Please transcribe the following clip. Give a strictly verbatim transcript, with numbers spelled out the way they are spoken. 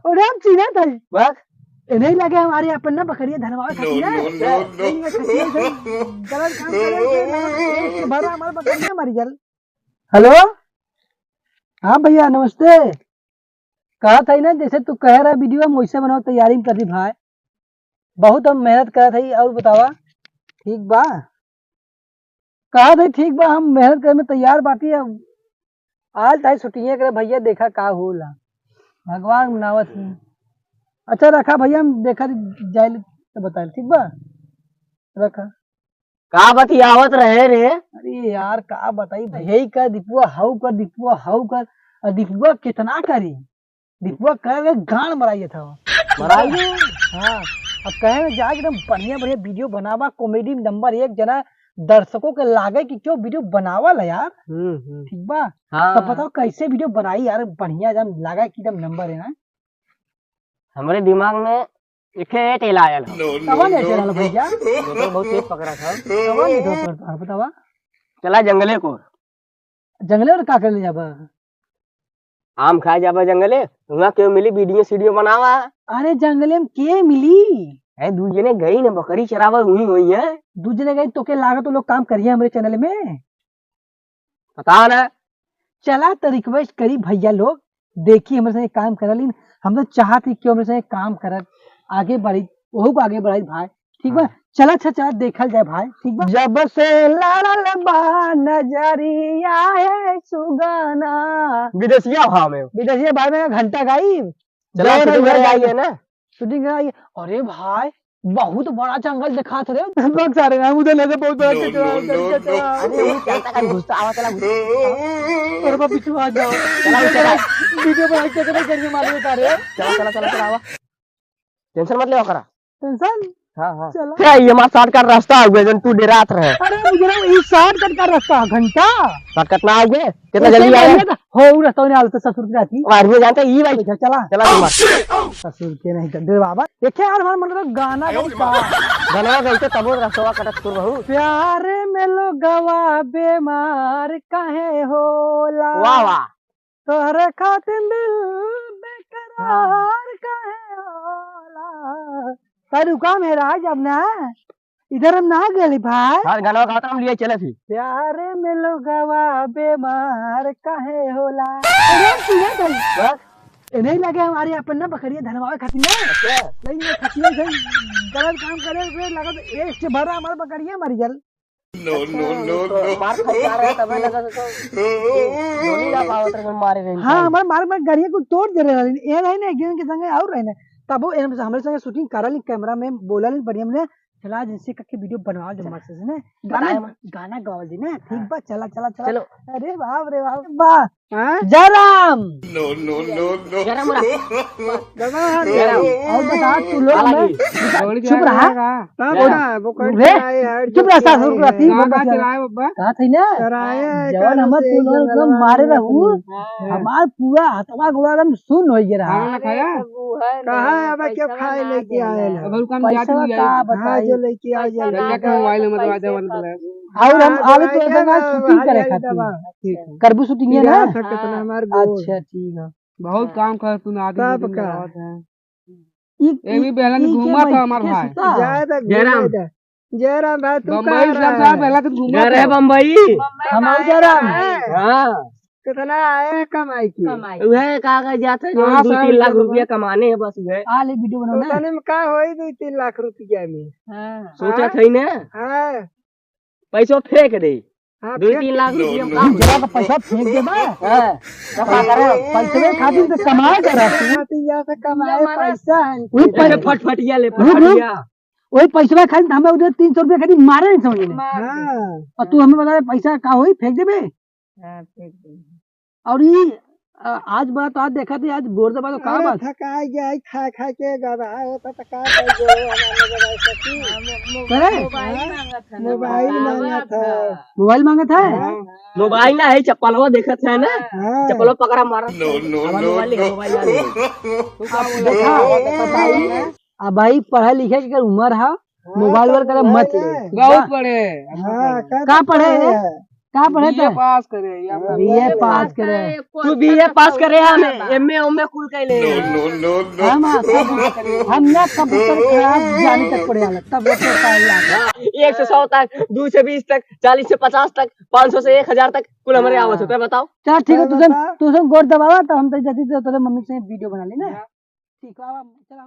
अरे हम चिन्हत हई। बस। ए नहीं लगे हमारे अपन ना बकरिया धरवावे खातिर ना। No, no, no, no। नहीं, नहीं, खसिया से गलत काम करे, ये ना, एक से भरा हमार बकरिया मर गल। हेलो, हाँ भैया नमस्ते। कहत हई ना, जैसे तू कह रहा वीडियो हम वैसे बनाओ, तैयारी में कर दी भाई। बहुत हम मेहनत करत हई। और बतावा, ठीक बा? कहत हई ठीक बा, हम मेहनत करे में तैयार बाटी। अब आज ताई छुट्टियाँ करे भैया, देखा का होला, भगवान बनावत ही। अच्छा रखा भैया, हम देखा जाए तो बताए, ठीक बा? रखा। का बतियावत रहे रे? अरे यार, का बताई भाई, यही कर दीपुआ, हाउ कर दीपुआ, हाउ कर। और दीपुआ कितना करी? दीपुआ कहे के गान मराइए था। मराइए? हाँ। अब कहे में जाके एकदम बढ़िया बढ़िया वीडियो बनावा, कॉमेडी नंबर एक जना, दर्शकों के लागे कि क्यों वीडियो बनावल है यार। हम्म, हम्म। ठीक बा? हाँ। तो बताओ कैसे वीडियो बनाई यार, बढ़िया एकदम लागे कि एकदम नंबर है ना। हमरे दिमाग में एके टेला आयल है। कवन है टेला भैया? नेटवर्क बहुत तेज पकड़ा था। कवन नेटवर्क पकड़ा था, बतावा। चला जंगले को। जंगले और का कर ले जाबा? आम खाए जाबा जंगले, वहाँ केहू मिली, वीडियो सीडियो बनावा। अरे जंगले में के मिली? ए, दू जने गई न बकरी चरावा, वही होई है। दू जने गई तो के लागत वो लोग काम करिए हमरे चैनल में? पता ना। चला तो रिक्वेस्ट करी भैया लोग, देखी हमरे संगे काम करलिन। हम तो चाहत ही कि हमरे संगे काम करत आगे बढ़ी, ओहू को आगे बढ़ाई भाई। ठीक बा? हाँ। चला अच्छा, चला देखल जाए भाई। ठीक बा? जब से लड़ल बा नजरिया है सुगाना। विदेशिया भाव में। विदेशिया भाव में घंटा गाई। चला, जौन shooting है करे आइए ना। Shooting करे आइए। अरे भाई, बहुत बड़ा जंगल दिखात रे। बक सारे ना, उधर नजर बहुत बड़ा No, कचरा, no, उधर no, कचरा। No। अरे, वो क्या तक घुसता, आवा, चला, घुसता। अरे बाप, पीछे आ जाओ। चला, चला। वीडियो बना के करे, करिए मालूम है का रे? चला, चला, चला, चला, आवा। Tension मत लेवा करा। Tension? हाँ, हाँ। चला। क्या ये हमारा shortcut रास्ता हो गया, जन तू डेरात रहे। अरे, मुझे ना, ये shortcut का रास्ता है, घंटा। Shortcut ना आ गए? कितना जल्दी आया? हो, उ रस्ता नहीं आलते ससुर के जाती। मार भी जानते, ई भाई। अच्छा, चला। चला तू मार। ससुर के नहीं कर दे बाबा। देखे यार, हमारे मन का गाना गई का। गाना गई तो तबो रसवा कटत सुर बहू। प्यार में लोगवा बीमार काहे होला? वाह, वाह। तोहरे खातिर दिल बेकरार काहे होला? तारू काम है राज, अब ना। इधर हम ना गली भाई। हाँ, गाना गाता हम लिए चले थी। प्यार में लोगवा बीमार काहे होला? अरे हम सुने भाई। बस। ए नहीं लगे हमारे अपन ना बकरिया धरवावे खातिर ना। अच्छा। नहीं, ये खसिया से गलत काम करे, वे लगत एक से भरा हमारे बकरिया मर गल। No, no, no, तो no। मार खाई जा रहे, तबे लगा तो, तो, तो, नहीं जा पावत रहे, मारे रहे हाँ, इंसान। हमारे मार, मार गाड़ियाँ को तोड़ दे रहे हैं। ये नहीं ना, एक जन के संगे और रहे ना। तब वो, हमरे संगे shooting करा ली, camera में बोला ली, बढ़िया में चला, जैसे करके वीडियो बनवा जो चला। मस्त से ना। गाना, बताए मत। गाना गावा जी ना, ठीक हाँ। बा, चला, चला, चला। चलो। अरे बाप रे बाप, बा। हाँ? जयराम। No, no, no, no। जयराम बोला। दादा, जयराम। और बता, तू लोग काला हमें जी। चुप रहा। तब जयराम। का, वो रे, कहीं आए यार, चुप रहा, सासुर को रखी, कहाँ, कहाँ बस। चलाए बाबा? कहाँ थे ना? चलाए, जवान कहाँ हमर से तू लोग एकदम जंगलवा मारे में रहू। हाँ। हमार पूरा हथवा गोड़ा एकदम सुन्न हो गया रहा। खाना ना खाया? अरे बबू है ना, कहाँ अब क्या पैसा खाए ना लेके आए देला। ना? अब हम कम पैसा जाती नहीं का आई। बताई? हाँ, जो लेके आ पैसा जाए। ना देला, मोबाइल नंबर पैसे दे, वन कम। प्लस। और हम हाँ, आवे तो भाई, ऐसा ना, हाँ, shooting करे भाई, खातिर। दबा। ठीक है। करबू shooting है ना? यार, सब कितना हमार गोल। अच्छा, ठीक है। बहुत हाँ। काम कर तू ना, आदमी तब लेकिन का? बहुत है। ई, ये भी ई, बेलन ई के घूमा माई था हमार के भाई। सुता? जाए तो घूमे जयराम। दे। जयराम भाई, तू बम्बई कहाँ से रहा आप है? बेला दिन घूमा घर है था। बम्बई। बम्बई हमारे में जयराम। आए हैं। हाँ। कितना आए हैं कमाई की? कमाई। वह का, का जाते जो हाँ, दो सर, तीन लाख जयराम। रुपया कमाने हैं बस वह। आ ले वीडियो बनाना। तो तने में का होई दो तीन लाख रुपया में? हाँ। सोचा हाँ? था ही ना। हाँ। पैसो फेंक दे। हाँ, दो फेंक तीन दे। लाख रुपया में का नहीं, होई? जरा का पैसा फेंक दे बा। हाँ, तो का करे? पैसवे खातिर तो कमाए के रहती। हाँ, तो यहाँ से कमाए कमाना। पैसा है। वही जैसे पै-, फटफटिया ले, रुक, रुक। फटफटिया। वही पैसवा खातिर हमें उधर तीन सौ रुपया खातिर मारे नहीं समझ में। मार दे। हाँ। और तू हमें बता दे, पैसा का होई, फेंक देबे? हाँ, फेंक दे। और ये, अ, आज बड़ा तो आज देखा थे, आज गोर दबा तो का अरे बात? थका गया है, खा खा के गधा होता तो का कर दो, हमारे लोग ऐसा की? हाँ, मो-, मो-, करे? मोबाइल हाँ? मांगत है ना, मोबाइल बाबा मांगत है। था। मोबाइल मांगत है? हाँ। मोबाइल ना है, चप्पलवा देखत है ना? हाँ। चप्पलवा पकड़ा मारत है। No, no, हमार no, मोबाइल ले, no। मोबाइल ना ले। तू का अब बोला? देखा, बताई, अब भाई पढ़े लिखे के उम्र है, हाँ, मोबाइल तो वर करे मोबाइल मत ले। है। बहुत बा-, पढ़े। हाँ, का का पढ़े पढ़े रे? है? का पढ़े बीए थे? पास करे, या बीए पास करे। तू बीए पास करे, हम एमए, ओमए कुल कैले। हम, हम ना कंप्यूटर क्लास जाने तक पढ़े आला, तब वो तो पाई आता। एक से सौ तक, दो से बीस तक, चालीस से पचास तक, पाँच सौ से एक हजार तक, कुल हमरे आवत होता है, बताओ। चल ठीक है, तुझे, तुझे गोड़ दबावा, तब हम तो जल्दी से तोरे मम्मी से वीडियो बना ली ना। ठीक है, आवा, चला।